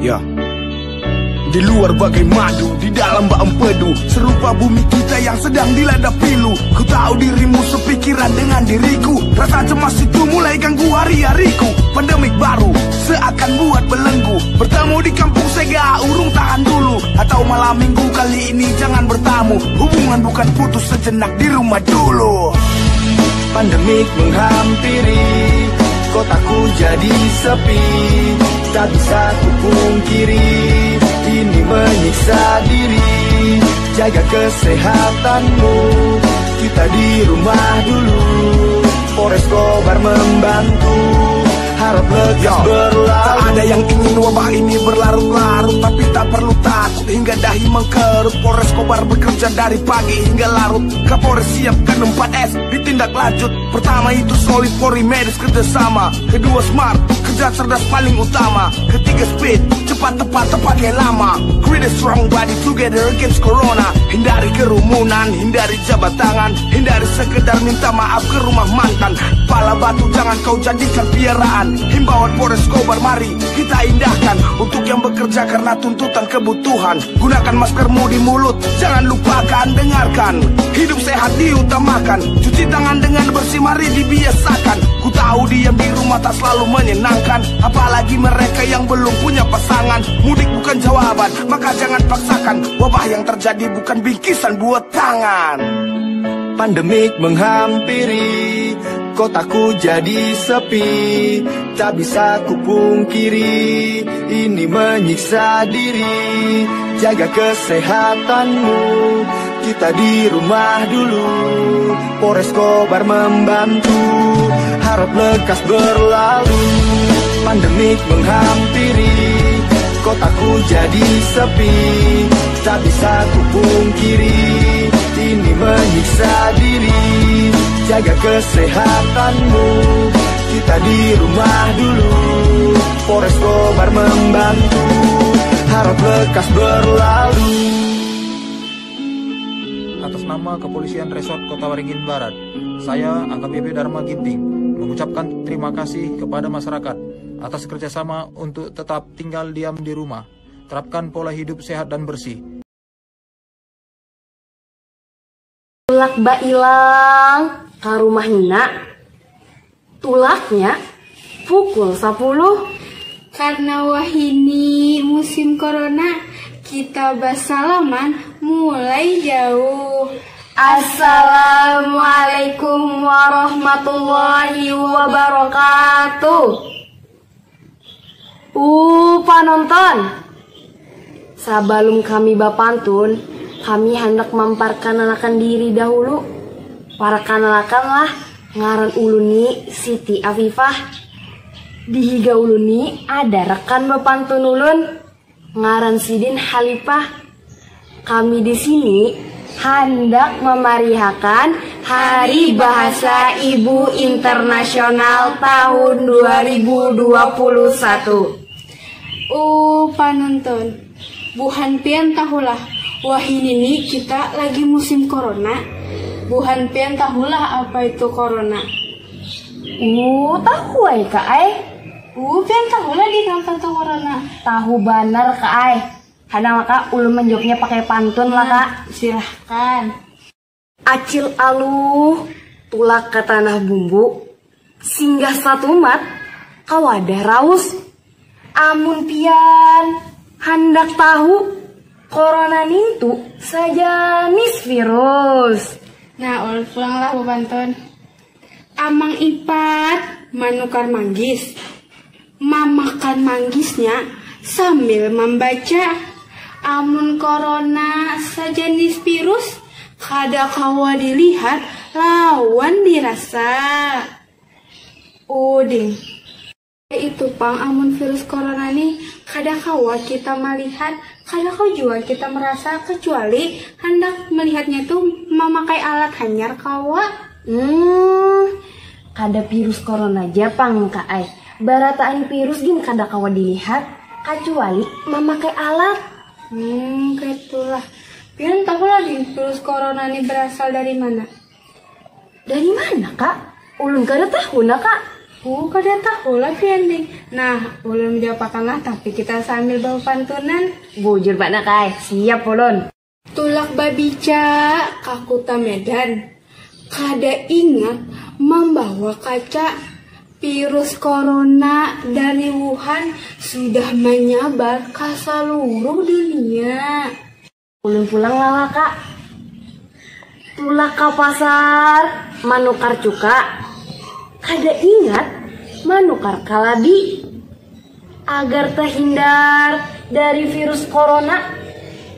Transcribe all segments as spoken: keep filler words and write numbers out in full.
Ya. Di luar bagai madu, di dalam baempedu. Serupa bumi kita yang sedang dilanda pilu. Ku tahu dirimu sepikiran dengan diriku. Rasa cemas itu mulai ganggu hari-hariku. Pandemik baru seakan buat belenggu. Bertemu di kampung sega, urung tahan dulu. Atau malam minggu kali ini jangan bertamu. Hubungan bukan putus, sejenak di rumah dulu. Pandemik menghampiri, kotaku jadi sepi. Tak bisa kupungkiri, ini menyiksa diri. Jaga kesehatanmu, kita di rumah dulu. Polres Kobar membantu, harap lekas Ya, berlalu. Tak ada yang ingin wabah ini berlarut-larut, tapi tak perlu takut hingga dahi mengkerut. Polres Kobar bekerja dari pagi hingga larut. Kapolres siapkan empat S, ditindak lanjut. Pertama itu solid, Polri medis kerjasama. Kedua smart, kerja cerdas paling utama. Ketiga speed, cepat tepat tepat lama. Create a strong body together against corona. Hindari kerumunan, hindari jabat tangan. Hindari sekedar minta maaf ke rumah mantan. Pala batu jangan kau jadikan piaraan. Himbauan Polres Kobar mari kita indahkan. Untuk yang bekerja karena tuntutan kebutuhan. Gunakan maskermu di mulut, jangan lupakan dengarkan. Hidup sehat diutamakan, cuci tangan dengan bersih mari dibiasakan. Ku tahu diam di rumah tak selalu menyenangkan, apalagi mereka yang belum punya pasangan. Mudik bukan jawaban, maka jangan paksakan. Wabah yang terjadi bukan bingkisan buat tangan. Pandemik menghampiri, kotaku jadi sepi. Tak bisa kupungkiri, ini menyiksa diri. Jaga kesehatanmu, kita di rumah dulu. Polres Kobar membantu, harap lekas berlalu. Pandemik menghampiri, kotaku jadi sepi. Tak bisa kupungkiri, ini menyiksa diri. Jaga kesehatanmu, kita di rumah dulu. Polres Kobar membantu, harap lekas berlalu. Atas nama Kepolisian Resort Kota Waringin Barat, saya A K B P Dharma Ginting mengucapkan terima kasih kepada masyarakat atas kerjasama untuk tetap tinggal diam di rumah. Terapkan pola hidup sehat dan bersih. Tulak bailang ka rumah nina. Tulaknya pukul sapuluh. Karna wahini musim corona, kita basalaman mulai jauh. Assalamualaikum warahmatullahi wabarakatuh. Uh, panonton. Sabalum kami bapantun, kami handak mamparkanalakan diri dahulu. Parkanalakanlah, ngaran ulun ni Siti Afifah. Di higa ulun ni ada rakan bapantun ulun, ngaran sidin Halipah. Kami di sini handak mamarihakan Hari Bahasa Ibu Internasional tahun dua ribu dua puluh satu. Uh, panonton, buhan pian tahulah, wahini ni kita lagi musim corona. Buhan pian tahulah apa itu corona? Uh, tahu ai ka ai. Uh, pian tahulah di napa tu corona? Tahu banar ka ai. Hanang lah ka, ulun manjawabnya pakai pantun lah ka. Nah, silahkan. Acil aluh, tulak ka tanah bumbu, singgah satumat ka wadah raus. Amun pian handak tahu, corona nintu sajanis virus. Nah, ulun pulang lah bapantun. Amang Ipat manukar manggis, mamakan manggisnya sambil mambaca. Amun corona sajanis virus, kada kawa dilihat lawan dirasa. Uding. Itu pang amun virus corona ni kada kawa kita malihat, kada kawa jua kita merasa, kecuali handak melihatnya tu mamakai alat hanyar kawa. Hmm, kada virus corona ja pang ka ai. Barataan virus gin kada kawa dilihat, kacuali mamakai alat. Hmm, kaitulah. Pian tahu lah gin virus corona ni berasal dari mana? Dari mana, Kak? Ulun kada tahu nah, Kak. Oh, kada tahu lah pian ding. Nah, ulun menjawab akan lah, tapi kita sambil bawa pantunan. Bujur bana kai, siap ulun. Tulak babica ka kuta Medan. Kada ingat membawa kaca. Virus corona dari Wuhan sudah menyebar ke seluruh dunia. Ulun pulang lah kak. Tulak ka pasar manukar cuka. Kada ingat manukar kalabi. Agar terhindar dari virus corona,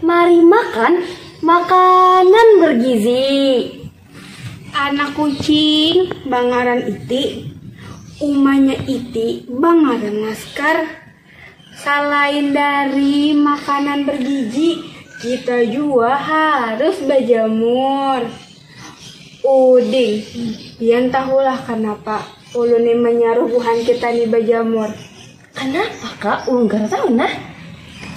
mari makan makanan bergizi. Anak kucing bangaran Iti, umanya Iti bangaran Laskar. Salain dari makanan bergizi, kita juga harus bajamur. Uding, pian tahulah kanapa ulun ni manyaruh buhan kita ni bajamur. Kanapa kak? Ulun kada tahu nah.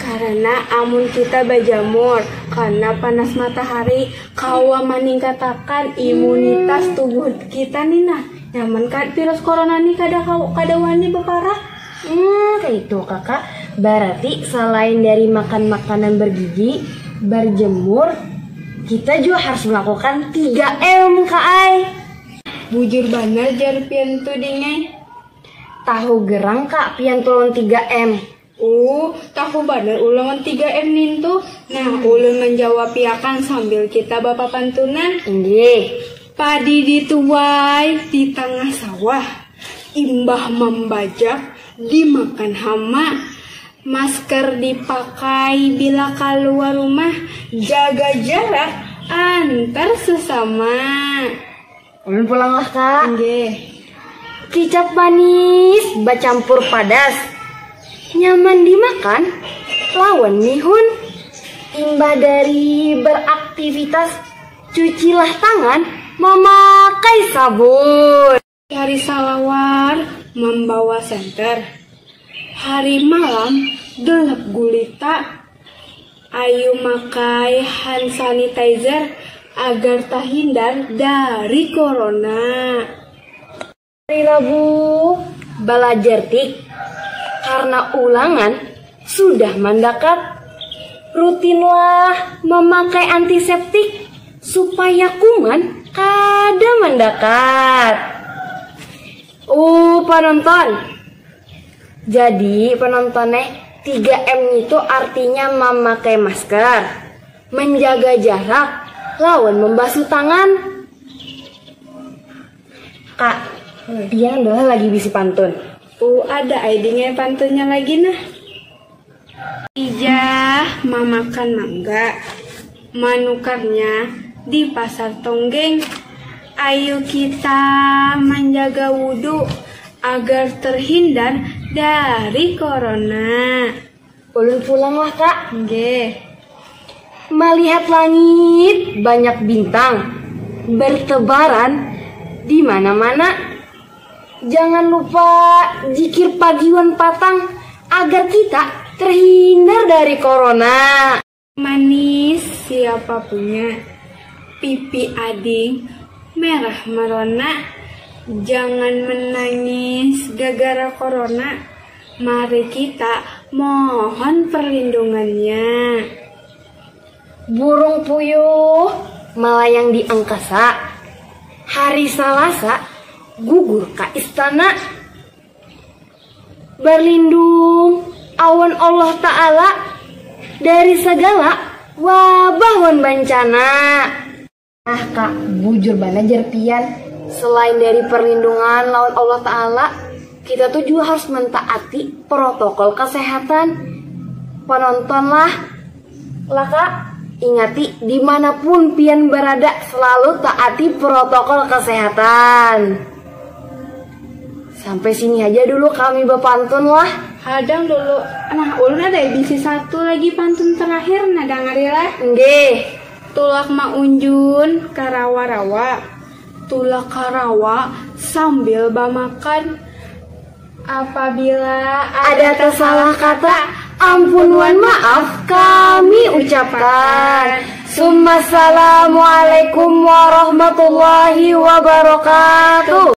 Karena amun kita bajamur karena panas matahari kawa maningkatakan imunitas tubuh kita ni nah. Nyaman kan virus corona ni kada kada wani baparak. Hmm, kayak itu kakak. Berarti selain dari makan makanan bergizi, berjemur, kita juga harus melakukan tiga M kak ai. Bujur banar jar pian tu dingai. Tahu gerang kak pian tu lawan tiga M. Uh, tahu banar ulun lawan tiga M nintu. Nah, ulun manjawabi akan sambil kita bapapantunan. Inggih. Padi dituai di tangah sawah, imbah mambajak dimakan hama. Masker dipakai bila kaluar rumah, jaga jarak antar sesama. Ulun pulang lah kak. Nggih. Kicap manis bacampur padas. Nyaman dimakan lawan mihun. Imbah dari beraktivitas, cucilah tangan memakai sabun. Cari salawar, membawa senter. Hari malam gelap gulita. Ayu makai hand sanitizer agar tahindar dari corona. Hari Rabu balajar tik karena ulangan sudah mandakat. Rutinlah memakai antiseptik supaya kuman kada mandakat. Uh, penonton. Jadi penonton eh, tiga M itu artinya memakai masker, menjaga jarak, lawan membasuh tangan. Kak, pian adalah lagi bisi pantun. Uh, ada ai dingai pantunnya lagi nah. Ijah mamakan mangga, manukarnya di pasar tonggeng. Ayu kita manjaga wudu agar terhindar dari corona. Ulun pulang lah kak. Nggih. Malihat langit banyak bintang bertebaran di mana-mana. Jangan lupa jikir pagi wan patang agar kita terhindar dari corona. Manis siapa punya, pipi ading merah merona. Jangan menangis gagara corona. Mari kita mohon perlindungannya. Burung puyuh melayang di angkasa. Hari Salasa gugur ka istana. Berlindung awan Allah Ta'ala dari segala wabah wan bencana. Nah kak, bujur banar jar pian. Selain dari perlindungan lawan Allah Ta'ala, kita tuh juga harus mentaati protokol kesehatan. Penonton lah, lah kak, ingati dimanapun pian berada selalu taati protokol kesehatan. Sampai sini aja dulu kami bapantun lah. Hadang dulu. Nah, ulun ada bisi satu lagi pantun terakhir, nah dangarilah. Nggih. Tulak maunjun ka rawa-rawa. Tulak ka rawa sambil bamakan. Apabila ada tersalah kata, ampun wan maaf kami ucapkan. Summa assalamualaikum warahmatullahi wabarakatuh.